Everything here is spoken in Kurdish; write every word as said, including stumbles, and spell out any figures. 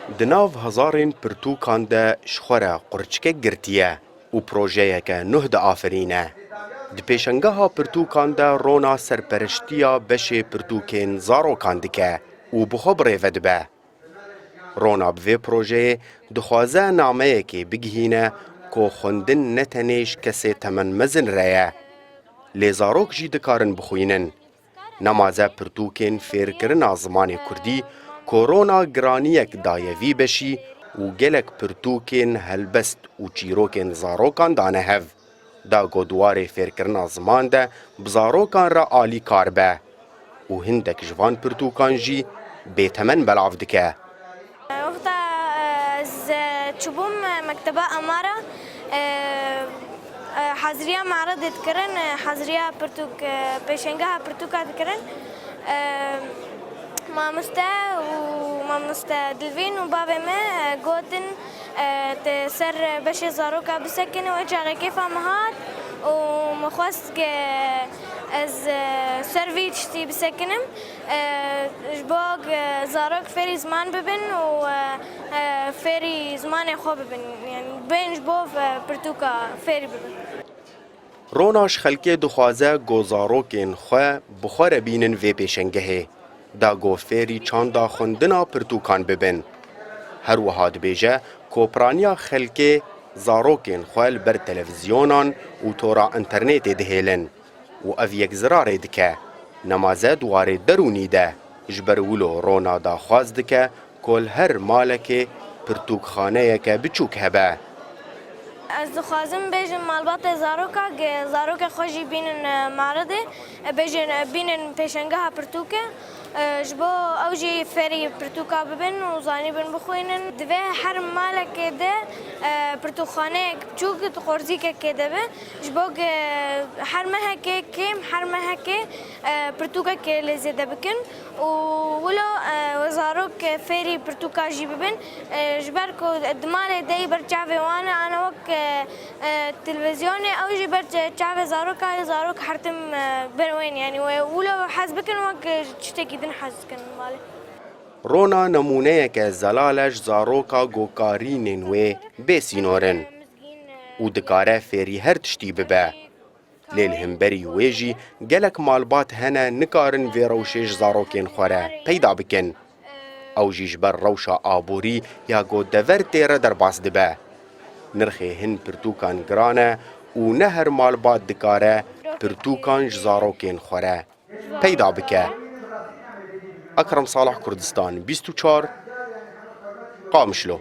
Di nav hezarên pirtûkan de ji xwe re qurçikek girtiye û projeyeke nuh diafirîne. Di pêşengeha pirtûkan de rona serpereştiya beşê pirtûkên zarokan dike û bi xwe bi rê ve dibe. Rona bi vê projeyê dixwaze nameyekê bigihîne ku xwendin ne tenê ji kesê temenmezin re ye, lê zarok jî dikarin bixwînin. Nemaze pirtûkên fêrkirina zimanê kurdî ku rona giraniyek daye vî beşî û gelek pirtûkên helbest û çîrokên zarokan dane hev. Da ku di warê fêrkirina ziman de bi zarokan re alîkar be û hindek ji van pirtûkan jî bêtemen belav dike. Wexta, e, ez, e, çûbûm, e, mekteba Amara, e, e, haziriya meredê dikirin, e, haziriya pirtûk, e, pêşengeha pirtûka dikirin. E, mamoste û mamoste Dilvîn û bavê me, e, gotin, e, te ser beşê zaroka bisekine, wê çaxê kêfa min hat û min xwest ke ez, e, ser vî tiştî bisekinim. E, ji bo, e, zarok fêrî ziman bibin û, e, e, fêrî zimanê xwe bibin. Yani bên ji bo, e, pirtûka fêrî bibin. Rona ji xelkê dixwaze ku zarokên xwe bi xwe re bînin vê pêşengehê, da ku fêrî çanda xwendina pirtûkan bibin. Her wiha dibêje ku piraniya xelkê zarokên xwe li ber televîzyonan û tora înternetê dihêlin û ev yek zirarê dike. Nemaze di warê derûnî de ji ber wilo rona daxwaz dike ku li her malekê pirtûkxaneyeke biçûk hebe. Ez dixwazim bêjim malbatê zaroka, ge-, zarokê xwe jî bînin, e, maredê, e, bêjin, e, bînin pêşengeha pirtûkê, e, ji bo ew jî fêrî pirtûka bibin û zanîbin bixwînin. Divê her malekê de, e, pirtûkxaneyek biçûk di qorzîkekê de be, ji bo ge-, her mehekê kêm, her mehekê, e, pirtûkekê lê zêde bikin û wilo, e, zarok, e, fêrî pirtûka jî bibin, e, ji ber ku di malê de yî ber çavê wan e, ana wek, e, e, televîzyonê, ew jî ber çavê zaroka ye, zarok her tim, e, ber wê ne. Yanî wê wilo hez bikin wek, e, tiştekî din hez dikin li malê. Rona nemûneyeke zelal e ji zaroka ku karînên wê bê sînor in û dikare fêrî her tiştî bibe. Lê li hemberî wê jî gelek malbat hene nikarin vê rewşê ji zarokên xwe re peyda bikin. Ew jî ji ber rewşa aborî ya ku dever tê re derbas dibe. Nirxê hin pirtûkan giran e û ne her malbat dikare pirtûkan ji zarokên xwe re peyda bike. Ekrem Salih, Kurdistan bîst û çar, Qamişlo.